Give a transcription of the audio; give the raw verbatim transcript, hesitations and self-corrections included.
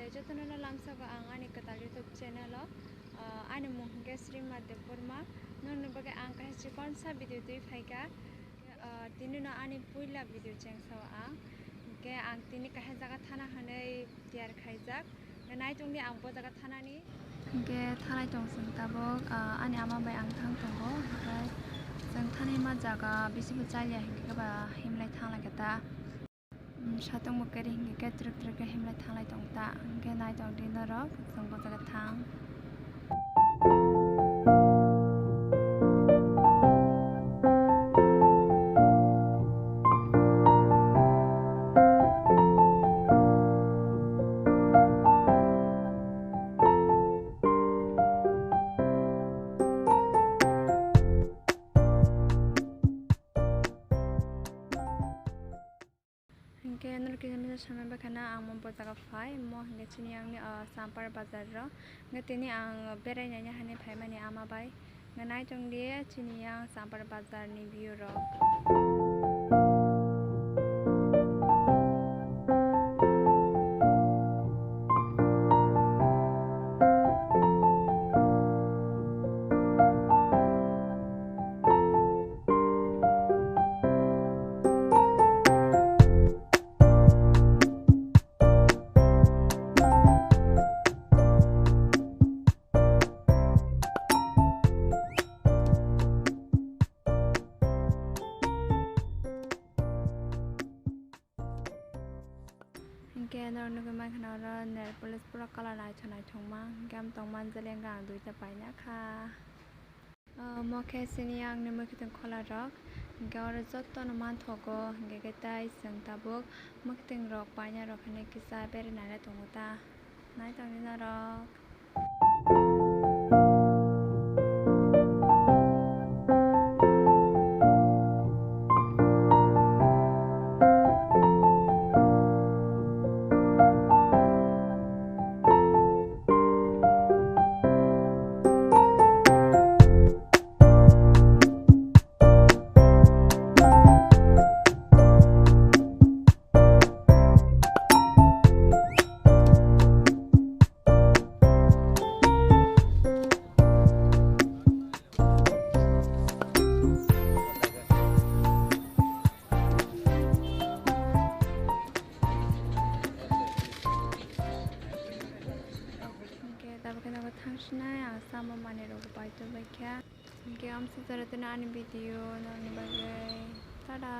Jotono no lamsago ang ani kwtal YouTube channel o, ah, ani mung hwnkhe Srima Debbarma. Nokni bagwi ang kaisa chikonsa video twi phaikha. Ah, tini no ani puila video chengsao ang. Hwnkhe ang tini kaisa jaga thana hwnwi tiyar khaijak. Nai tongdi ang bo jaga thanani. Hwnkhe thanai tong chwng tabuk, ah, ani ama bai ang thang tongo. Hwnkhe chwng thanai ma jaga bisi bo chaliya hwnkhe ba himlai thang lai khe ta. Umm, satung bo keri hwnkhe khe twrwk twrwk khe himlai thanglai tong ta, hwnkhe nai tong di norok, chwng bo jaga thang. Hwnkhe norok kisa misa samai bakhana ang mo bo jaga phai, mo hwnkhe chini yang ni, ah, Sampar bazar ro. Hwnkhe tini ang berai naina hinwi phaimani ama bai. Hwnkhe nai tong di chini yang Sampar bazar ni view rok. Hwnkhe norok nugwi mankha oro nail polish pura colour naithok naithokma, hwnkhe ang tongmani jali hwnkhe ang duita paina kha. Omo khe chini yang ni mwkhwtwng khola rok, hwnkhe oro jotono manthogo, hwnkhe khe tai chwng tabuk mwkhwtwng rok paina rok hinwi kisa bere naina tongo ta, nai tongdi norok. Hwnkhe tabuk khe nogo thangsinai ang chamung manwirok bai tubui kha. Hwnkhe amsajara tini ani video nokni bagwi. Tada.